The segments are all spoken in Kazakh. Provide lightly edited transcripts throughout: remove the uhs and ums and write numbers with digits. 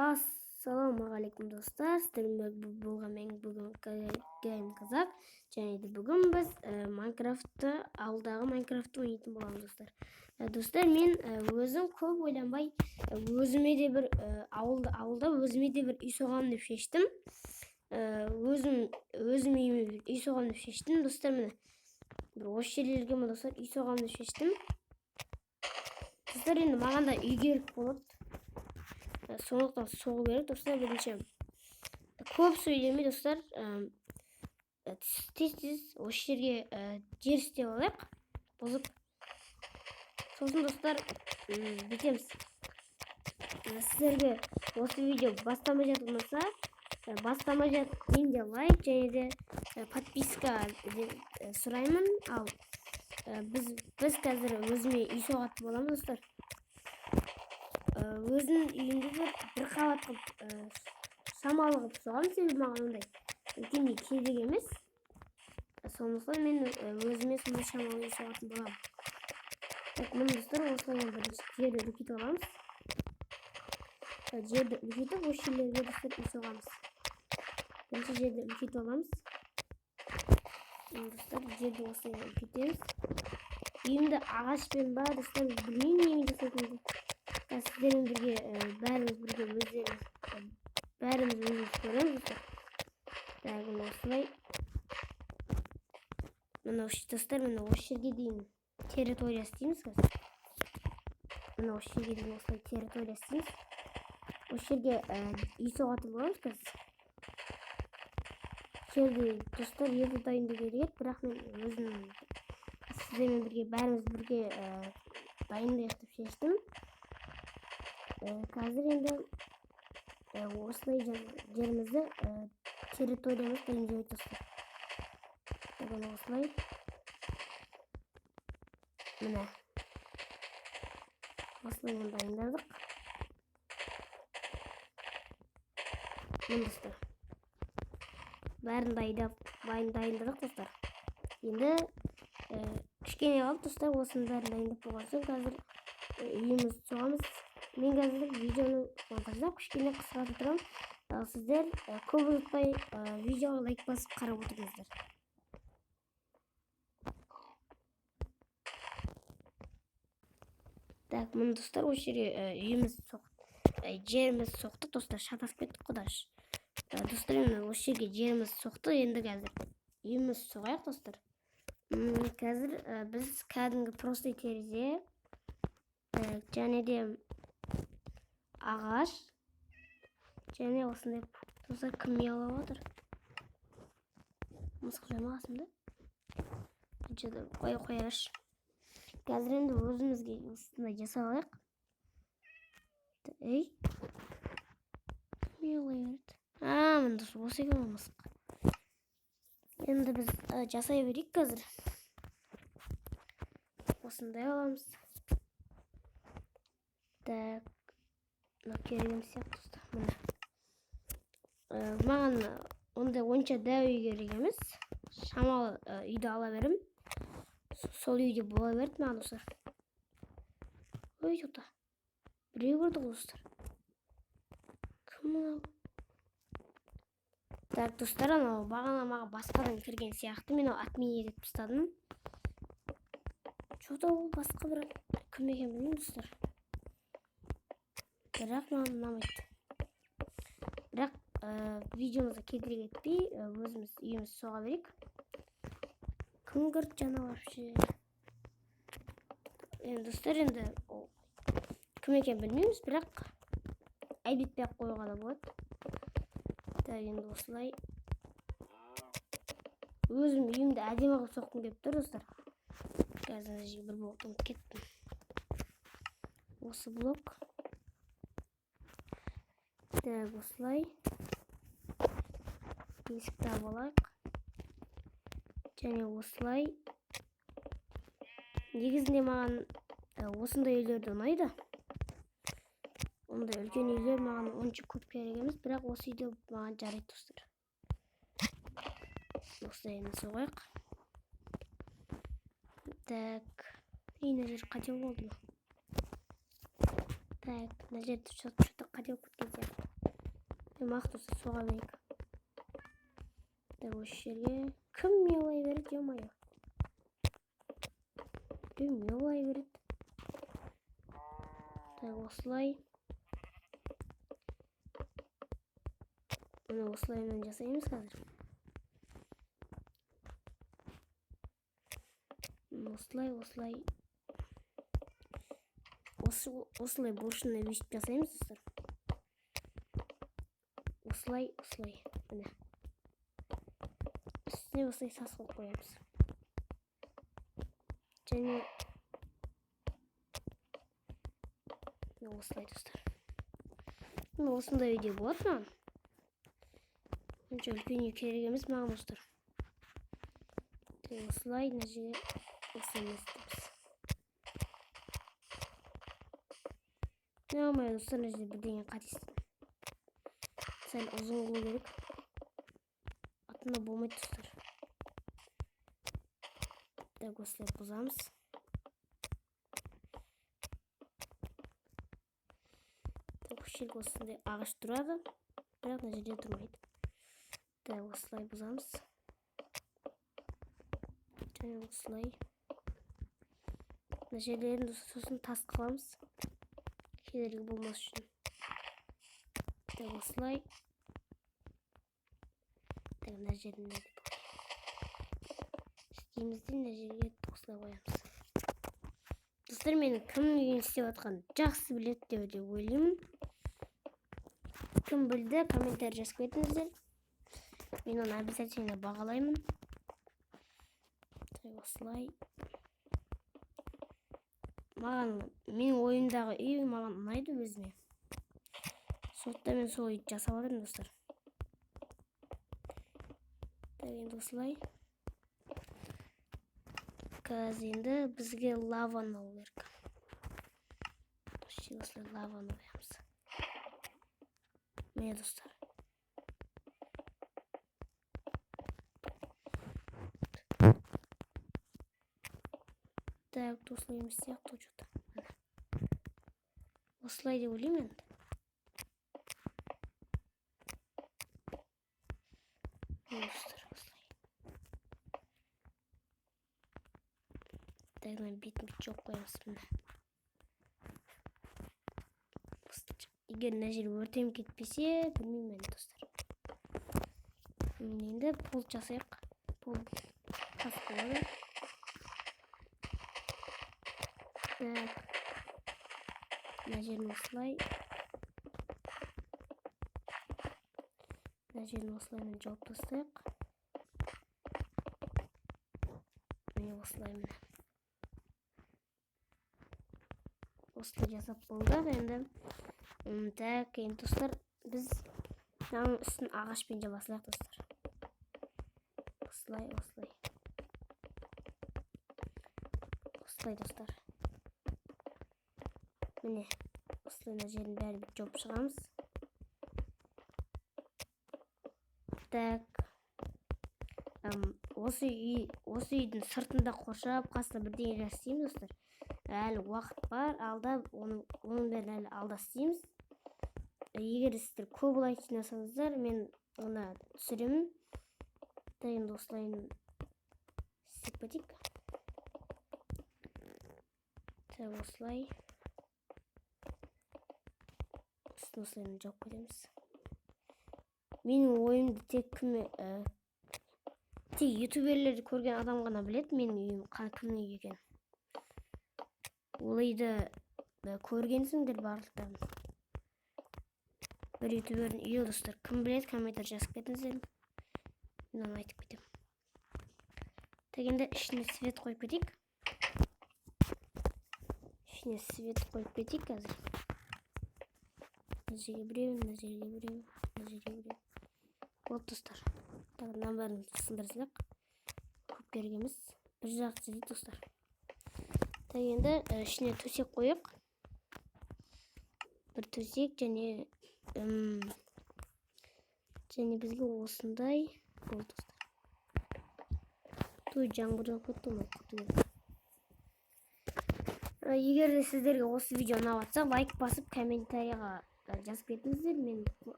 Ассалаумағалейкум, достар! Сіздермен болған мен бүгін Гейм Қазақ. Және де бүгін біз Майнкрафтты, ауылдағы Майнкрафтты ойнайтын боламыз, достар. Достар, мен өзім көп ойланбай, өзіме де бір ауылда өзіме де бір үй соғамын деп шештім. Өзім үйіме бір үй соғамын деп шештім, достар. Міне, бір осы жерлерге ма, достар, үй соғамын деп шештім. Достар, енді маған да үй керек болады. Сондықтан соғу керек, достар. Бірінші, көп сөйлемей, достар, тез тез осы жерге жер істеп алайық бұзып. Сосын, достар, бүйтеміз. Сіздерге осы видео бастамай жатып ұнаса, бастамай жатып менде лайк және де подписка сұраймын. Ал біз қазір өзіме үй соғатын боламыз, достар. Өзімнің үйімді бір қабат қылып, шамалы қылып соғамын, себебі маған ондай үлкен үй керек емес. Сондықтан мен өзіме сондай шамалы үй соғатын боламын. Так, міне, достар, осылай бірінші жерді үлкейтіп аламыз. Жерді үлкейтіп, осы жерлерге, достар, үй соғамыз. Бірінші жерді үлкейтіп аламыз. Достар, жерді осылай үлкейтеміз. Үйімді ағашпен ба, достар, білмеймін немен жасайтынымды. Сіздермен бірге, бәріміз бірге өздеріңіз, бәріміз өзіміз көреміз, достар. Так, міне, осылай, міне, достар, міне, осы жерге дейін территория істейміз қазір. Міне, осы жерге дейін осылай территория істейміз. Осы жерге үй соғатын боламыз қазір. Жерде, достар, ерте дайындау керек еді, бірақ мен өзім сіздермен бірге, бәріміз бірге дайындайық деп шештім. Қазір енді осылай жерімізді, территориямыз дайындайды, достар. Бүгін осылай, міне, осылай дайындадық. Міне, достар, бәрін дайындадық, достар. Енді кішкене қалды, достар. Осының бәрін дайындап болған соң, қазір үйімізді соғамыз. Мен қазір видеоны монтаждап, кішкене қысқартып тұрамын. Ал сіздер көп ұзатпай, видеоға лайк басып, қарап отырыңыздар. Так, міне, достар, осы жерге үйімізді жерімізді соқтық, достар. Шатасып кеттік қой даже. Достар, енді осы жерге жерімізді соқтық. Енді қазір үйімізді соғайық, достар. Қазір біз кәдімгі простой терезе және де ағаш және осындай. Достар, кім мияулап отыр? Мысық жүр ма қасымда? Что-то қоя берші. Қазір енді өзімізге осындай жасап алайық. Ей, мияулай береді. А, міне, достар, осы екен ғой мысық. Енді біз жасай берейік. Қазір осындай аламыз. Так, мынау керек емес сияқты, достар. Міне, маған ондай онша дәу үй керек емес, шамалы үйді ала беремін. Сол үйде бола берді маған, достар. Ой, тоқта, біреу кірді ғой, достар. Кім мынау? Так, достар, анау бағана маған басқадан кірген сияқты. Мен ол отменить етіп тастадым. Че-то ол басқа бір кім екенін білмеймін, достар, бірақ маған ұнамайды. Бірақ видеомызға кедергі етпей, өзіміз үйімізді соға берейік. Кім кірді жаңа вообще? Енді, достар, енді ол кім екенін білмейміз, бірақ айып етпей ақ қоюға да болады. Так, енді осылай өзім үйімді әдемі қылып соққым келіп тұр, достар. Қазір мына жерге бір блокты ұмытып кеттім, осы блок. Так, осылай есікті алып алайық. Және осылай, негізінде маған осындай үйлерді ұнайды. Ондай үлкен үйлер маған онша көп керек емес, бірақ осы үйде маған жарайды, достар. Осылай енді соғайық. Так, ей, мына жер қате болды ма? Так, мына жерде что-то қате болып кеткен сияқты. Мақ достар, соға берейік. Так, осы жерге кім миолай береді, ё-моё. Біреу миолай береді. Так, осылай. Міне осылайынан жасаймыз қазір. Осылай, осылай. Осылай бұрышына өйстіп жасаймыз, достар. Осылай, осылай. Міне. Үстіне осылай тас қойып қоямыз. Және міне осылай, достар. Міне осындай үйде болады маған. Онша үлкен үй керек емес маған, достар. Осылай мына жерге осылай істейміз. Ё-моё, достар, мына жерде бірдеңе қателестім. Сәл ұзын қылу керек. Атына болмайды, достар. Так, осылай бұзамыз. Так, осы жерге осындай ағаш тұрады, бірақ мына жерде тұрмайды. Так, осылай бұзамыз. Және осылай. Мына жерлерін сосын тас қыламыз. Кедергі болмас үшін. Так, осылай. Так, мына жерін де істейміз де, мына жерге осылай қоямыз. Достар, менің кімнің үйін істеп жатқанын жақсы біледі деп ойлаймын. Кім білді, комментарий жазып кетіңіздер. Мен оны обязательно бағалаймын. Так, осылай. Маған, менің ойымдағы үй маған ұнайды өзіме. Сондықтан мен сол үйді жасап жатырмын, достар. Так, енді осылай. Қазір енді бізге лаваны алу керек. Осы жерге осылай лаваны қоямыз. Міне, достар. Так, осылай емес сияқты что-то. Осылай деп ойлаймын енді. Достар, осылай. Так, мына бетін жоқ қоямыз міне. Егер мына жер өртеніп кетпесе, білмеймін енді, достар. Енді пол жасайық. Пол тас болады. Так. Мына жерін осылай. Мына жерін осылаймен жауып тастайық. Міне осылай міне. Осылай жасап болдық енді. Так, енді достар, біз мынаның үстін ағашпен жаба салайық, достар. Осылай, осылай. Осылай, достар. Міне, осылай мына жердің бәрін жауып шығамыз. Так. Осы үйдің сыртында қоршап, қасында бірдеңе жасаймыз, достар. Әлі уақыт бар, алда оның бәрін әлі алда істейміз. Егер сіздер көп лайк жинасаңыздар, мен оны түсіремін. Так, енді осылай істеп кетейік. Так, осылай. Үстін осылай жауып кетеміз. Менің ойымды тек кім, тек ютуберлерді көрген адам ғана біледі менің үйім кімнің үйі екенін. Ол үйді көргенсіңдер барлықтарың. Бір ютубердің үйі, достар. Кім біледі, комментарий жазып кетіңіздер. Мен оны айтып кетемін. Так, енді ішіне свет қойып кетейік. Ішіне свет қойып кетейік қазір. Мына жерге біреу, мына жерге біреу, мына жерге біреу. Болды, достар. Так, мынаның бәрін сындыра салайық. Көп керек емес. Бір жақ жетеді, достар. Так, енді ішіне төсек қояйық. Бір төсек және бізге осындай болды, достар. Той жаңбыр жауып кетті, оны құрту керек. Егер де сіздерге осы видео ұнап жатса, лайк басып, комментарийға Жазып кетіңіздер, мен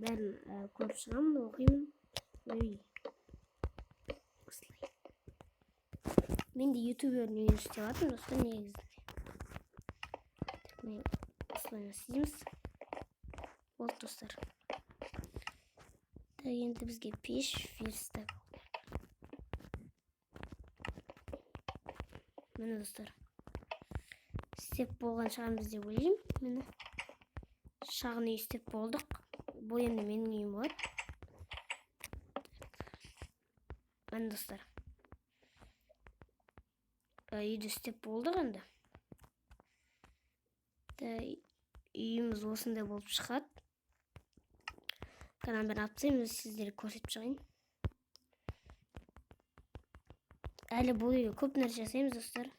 бәрін көріп шығамын, оқимын. Ой, осылай мен де ютубердің үйін істеп жатырмын, достар, негізінде. Так, міне, осылай істейміз. Болды, достар. Так, енді бізге пеш, верстак. Міне, достар, істеп болған шығармыз деп ойлаймын. Міне, шағын үй істеп болдық. Бұл енді менің үйім болады. Міне, достар, үйді істеп болдық енді. Үйіміз осындай болып шығады. Каналын бәрін алып тастаймын, сіздерге көрсетіп шығайын. Әлі бұл үйге көп нәрсе жасаймыз, достар.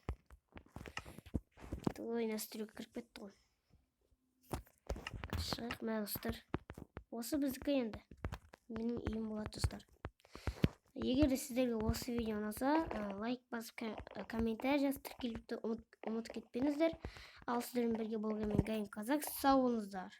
Ой, настройка кіріп кетті ғой. Шығайық. Мә, достар, осы біздікі енді. Менің үйім болады, достар. Егер де сіздерге осы видео ұнаса, лайк басып, комментарий жазып, тіркелуді ұмытып кетпеңіздер. Ал сіздермен бірге болған мен, Гайым Казак. Сау болыңыздар.